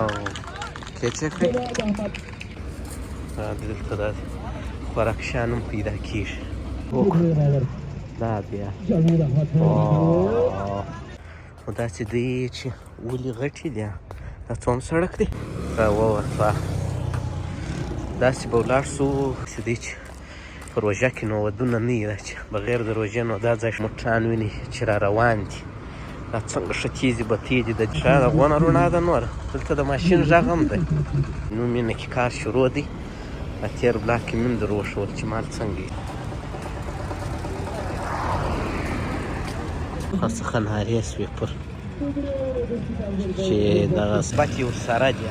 او کیچ یې کړئ. دلته دا خوراک شیان هم پیدا کېږي. دا بیا خو داسې دی چې ولې غټې دي. دا څوم سړک دی؟ را ووته، داسې به ولاړ شو. داسې دی چې په روژه کې نو ودونه نه وي، چې بغیر د روژې نو دا ځای موټران ویني چې را روان دي. دا څنګه ښه تیزې بتۍ دي. د ښه د غونه رڼا ده نوره. دلته د ماشین غږ هم دی. نو مینه کې کار شروع دی. په تېر بلاک کې مې هم در وښول چې مال څنګه وي. څخه نارې سوې پر چې دغه بتې ورسره دي.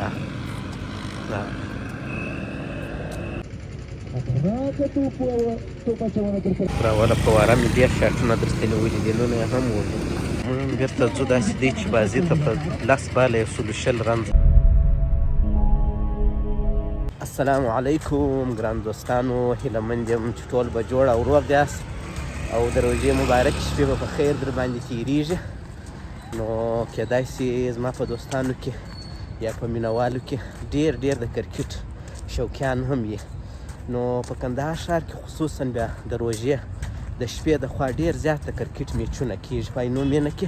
راوله فواره مې ډېر شاټونه درته نیولي دي، نن یې هم ولیدل. موږ هم بېرته ځو. داسې دی چې بازي ته په 10 باله 120 رنز. السلام علیکم ګران دوستانو، هیله مند یم چې ټول به جوړ او روغ یاست او د روژې مبارک شپې به په خیر در باندې تېرېږي. نو کېدای شي زما په دوستانو کې یا په مینهوالو کې ډېر ډېر د کرکټ شوقیان هم وي. نو په کندهار ښار کې خصوصا بیا د روژې د شپې د خوا ډېر زیات د کرکټ میچونه کېږي په عینو مینه کې.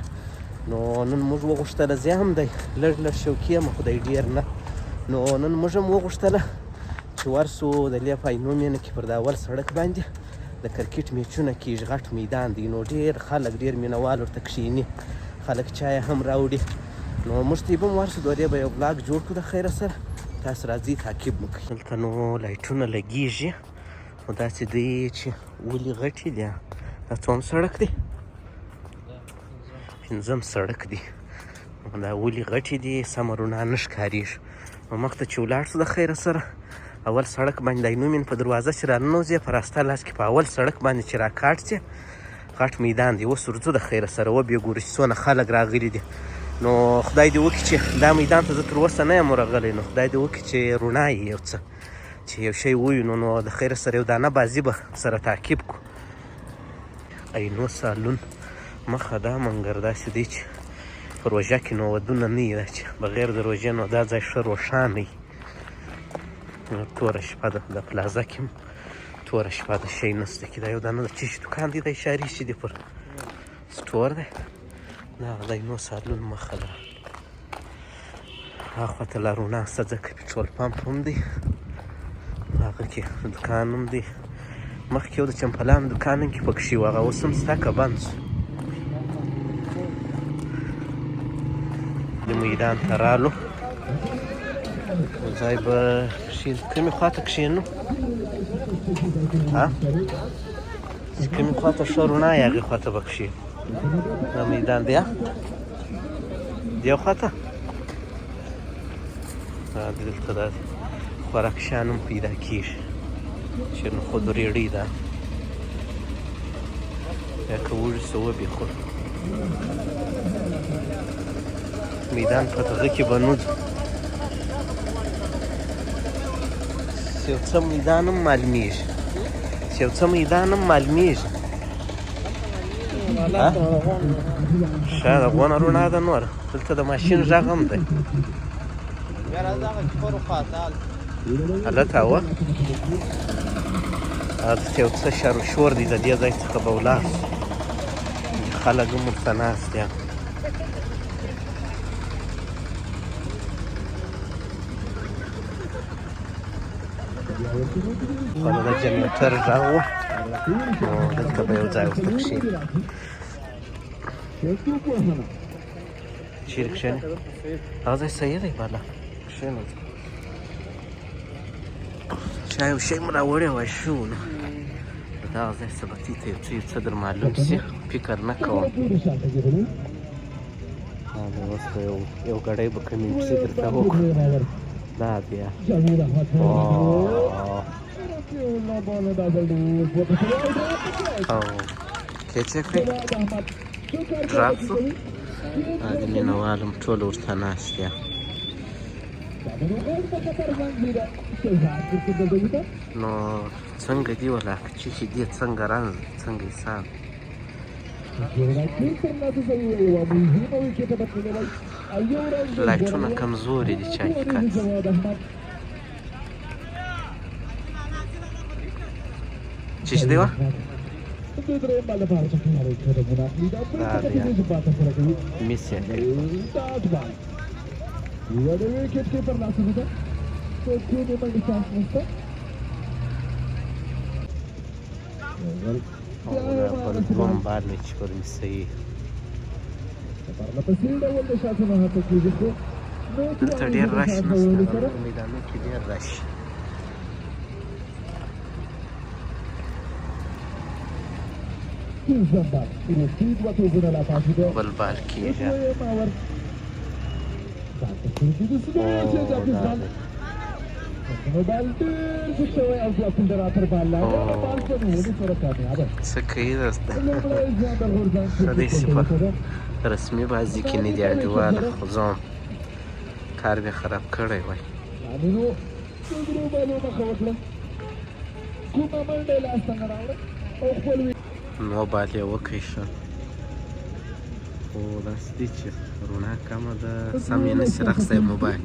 نو نن موږ وغوښتله، زه هم دی لږ لږ شوقي یم خو دی ډېر نه، نو نن موږ هم وغوښتله چې ورسو د لې په عینو مینه کې پر د اول سړک باندې د کرکټ میچونه کېږي. غټ میدان دی، نو ډېر خلک ډېر مینهوال ورته کښېني، خلک چای هم راوړي. نو موږ ته به هم ورسو، دورې به یو بلاګ جوړ کړو. د خیره سره تاسو راځئ، تعقیب مو کړئ. دلته نو لایټونه لګېږي، خو داسې دی چې ولې غټې دي. دا څوم سړک دی؟ پنځم سړک دی. دا ولې غټې دي، سمه رڼا نه ښکارېږي. نو مخته چې ولاړ شو د خیره سره اول سړک باندې، د عینو مین په دروازه چې راننوځې، په راسته لاس کې په اول سړک باندې چې راکاټ شې، غټ میدان دی. اوس ورځو د خیره سره وبې ګورو چې څونه خلک راغلي دي. نو خدای دې وکړي چې دا میدان ته زه تر اوسه نه یم ورغلی، نو خدای دې وکړي چې رڼا یې یو څه چې یو شی ووینو. نو د خیره سره یو دانه بازي به سره تعقیب کړو. عینو سالون مخه ده، منګر داسې دی چې په روژه کې نو ودونه نه وي، چې بغیر د روژې نو دا ځای ښه روښانه وي. توره شپه ده، د پلازه کې هم توره شپه ده، شی نشته کې. دا یو دانه د څه شي دوکان دی؟ د اشارې چې دی پر سټور دی. دا د عینو سالون مخه ده. هاخوا ته لا رڼا شته، ځکه پټرول پمپ هم دی، هغه کې دوکان هم دی. مخکې یو د چمپلانو دوکان هم کې پکښې و، هغه اوس هم شته که بند شو؟ د میدان ته رالو، ځای به کښېنو. کومې خوا ته کښېنو؟ ها، چې کومې خوا ته ښه رڼا یې هغې خوا ته به کښېنو. دا میدان دی دې خوا ته. دلته دا خوراک شیان هم پیدا کېږي چې نخود ریړۍ ده، یا که وږي سو وبې خورو. میدان په دغه کې به نه ځو، چې یو څه میدان هم معلومیږي، چې یو څه میدان هم معلومیږي. ښه د غونه رڼا ده نوره. دلته د ماشین غږ هم دی. هلته وه، دلته یو څه شر شور دی. د دې ځای څخه به ولاړ شو، خلک هم ورته ناست دي. خو د جنریټر غږ و، نو دلته به یو ځای ورته کښېني. چېرې کښېني؟ هغه ځای صحیح دی، بالا کښېنه. چای او شی مو راوړی وای شو. نو دغه ځای څه به ته یو څه یو څه در معلوم شي، فکر نه کوم. نو اوس به یو یو ګړی به کمنټري درته وکړو. دا بیا او کیچ یې کړئ، ډراپ شو. د مینهوال هم ټول ورته ناست دي. نو څنګه دی ولاکه چې چې دی څنګه رنځ څنګه حساب. لایټونه کمزوري دي چې حقیقت. چې څه دی وه؟ دا دی مس یې کړی. او دا بل دوم بال مې چې پر مې دلته ډېر رش نشته، هغه نورو میدانو کې ډېر رش. بل بال کېږي. څه کوي ښه دی چې په رسمي بازي کې نه دی انډیواله، خو زه وم کار مې خراب کړی وای. نو بال یې وکړ ښه، خو داسې دی چې رڼا کمه ده، سم یې نشي رخصی موبایل.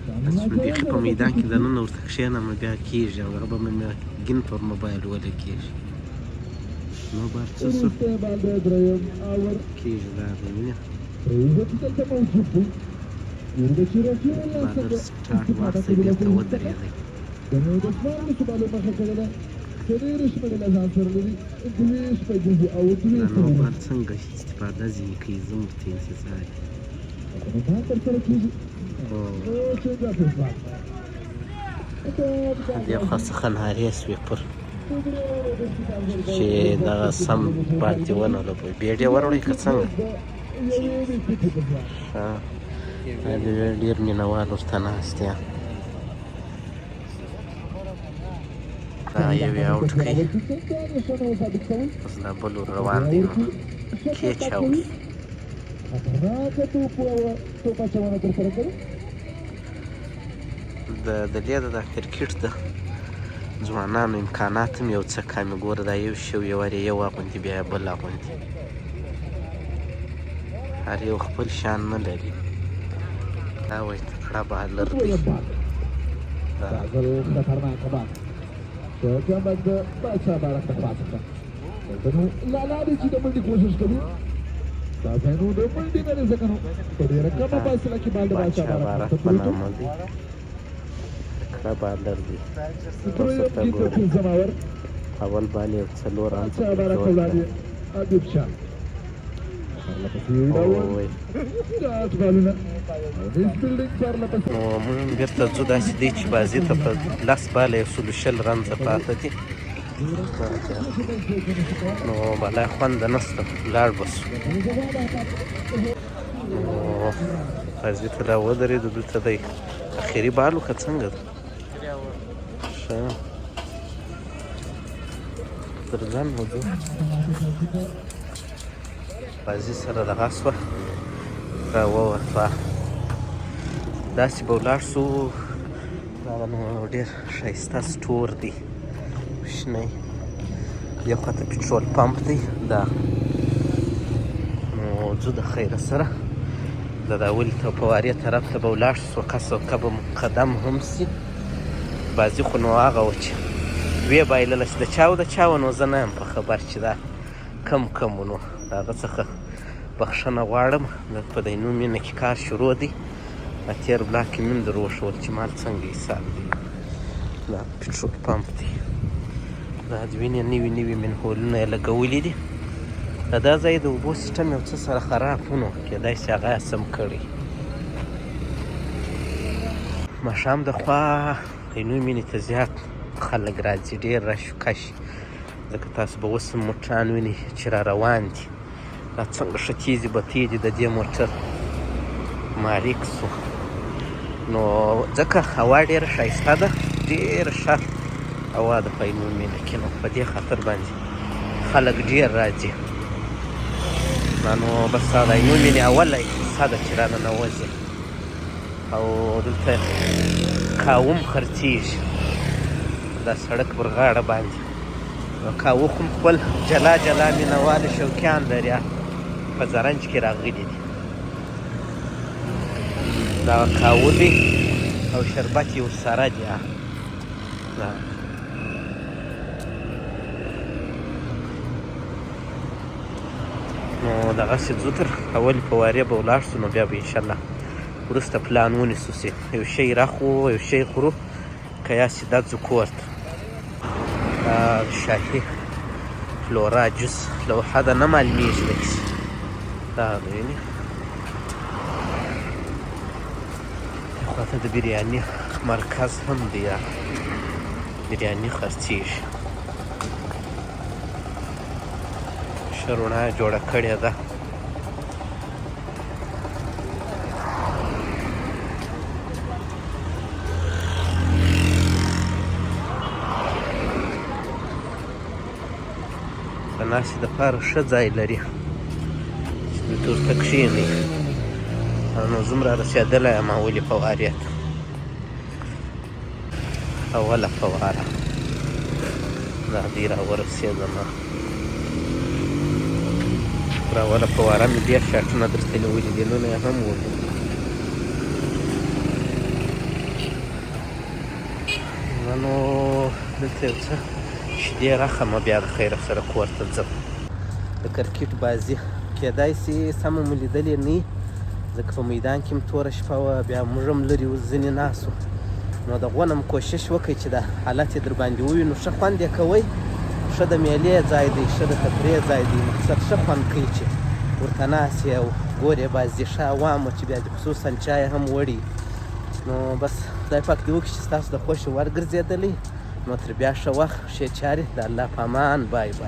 چې مې بیخي په میدان کې دننه ورته کښېنم بیا کېږي، او هغه به مې ګین پر موبایل ولګېږي. نو بار څه شو کېږي دا دی وینې. بالر سټارټ واخیستی بېرته ودرېدی. دا نو بال څنګه استفاده ځینې کوي، زه ورته انتظار یم. دې خوا څخه نارې شوې پر چې دغه سم بال دې ونه لوبوي. بیډ یې وروړی که څنګه؟ ښه، ډېر مینه وال ورته ناست دي. دا یو یې اوټ کوي، اوس دا بل ور روان دی، نو کیچ اوټ. د دلې د کرکټ د ځوانانو امکانات هم یو څه کم. ګوره دا یو شی یو وارې یو اغوندي، بیا بل اغوندي، هر یو خپل شان نه لري. دا وایي تکړه بالر دی. باچا بارک په نامه دی، تکړه بالر دی. تاسو ته ګورئ اول بال یې 4 رنزه پکې وکړل. نو موږ بېرته ځو. داسې دی چې بازي ته په 10 باله 120 رنزه پاته دي، نو بلا خوند نشته، لاړ به شو. نو بازي ته لا ودرېدو. دلته دی اخري بال که څنګه ده؟ ښه تر ځان وځو. بازي سره دغه شوه را ووتله، داسې به ولاړ شو. دا نو ډېر ښایسته سټور دی کوچنی، دې خوا ته پټرول پمپ دی. دا نو ځو د خیره سره د داولي ته فوارې طرف ته به ولاړ شو، سوکه سوکه به مو قدم هم سي. بازي خو نو هغه وه چې ویې بایلله، چې د چا و د چا وه نو زه نه یم په خبر چې دا کم کم و. نو د هغه څخه بخښنه غواړم. په دی نوم مینه کې کار شروع دی. تېر بلاک کې مې هم در وښول چې مال څنګه حساب دی. دا پټرول پمپ دی، دا د وینې نوي نوي منهولونه یې لګولي دي. دا ځای د اوبو سیستم یو څه سره خراب و، نو کېدای شي هغه یې سم کړی. ماښام د خوا عینو مینې ته زیات خلک راځي، ډېر رش کش، ځکه تاسو به اوس هم موټران وینئ چې را روان دي. دا څنګه ښه تیزې بتۍ دي، د دې موټر مالک سو. نو ځکه هوا ډېره ښایسته ده، ډېره ښه هوا ده په عینو مینه کې، نو په دې خاطر باندې خلک ډېر راځي. نو بس دا د عینو مینې اوله حصه ده چې راننوځي، او دلته کاوم خرڅېږي دا سړک پر غاړه باندې. کاوه خو خپل جلا جلا مینه وال شوقیان لري، په زرنج کې راغلي دي. دا کاوه دی او شربت یې ورسره دی. دا نو دغسې ځو تر اولې فوارې به ولاړ شو، نو بیا به انشاءالله وروسته پلان ونیسو چې یو شی راخو یو شی خورو که یا سیده ځو کور ته. شاهي فلورا جوس لوحه ده، نه معلومیږي دکې دا ویني. خواته د بریاني مرکز هم دی، بریاني خرڅېږي. ښه رڼا یې جوړه کړې ده. د ناستې دپاره ښه ځای لري چې دلته ورته کښېنئ. نو زه هم رارسېدلی یم اولې فوارې ته. اوله فواره دا دی راورسېدم. پر اوله فواره مې ډېر شاټونه درته نیولي دي، نن یې هم وکړو. نو دلته یو څه شیدې راخمه، بیا د خیره سره کور ته ځم. د کرکټ بازي کېدای شي سمه مو لیدلې نه، ځکه په میدان کې هم توره شپه وه، بیا موږ هم لرې اوس ځینې ناست وو. نو د غونم کوشش وکړئ چې دا حالت یې در باندې ووینو، ښه خوند یې کوئ. ښه د میلې ځای دی، ښه د تفریح ځای دی، مقصد ښه خوند کوي چې ورته ناست یې او ګورې بازي. ښه عوام چې بیا دې خصوصا چای هم وړي. نو بس خدای پاک دې وکړي چې ستاسو د خوښې وړ ګرځېدلی. نو تر بیا ښه وخت، ښې چارې، د الله په امان. بای بای.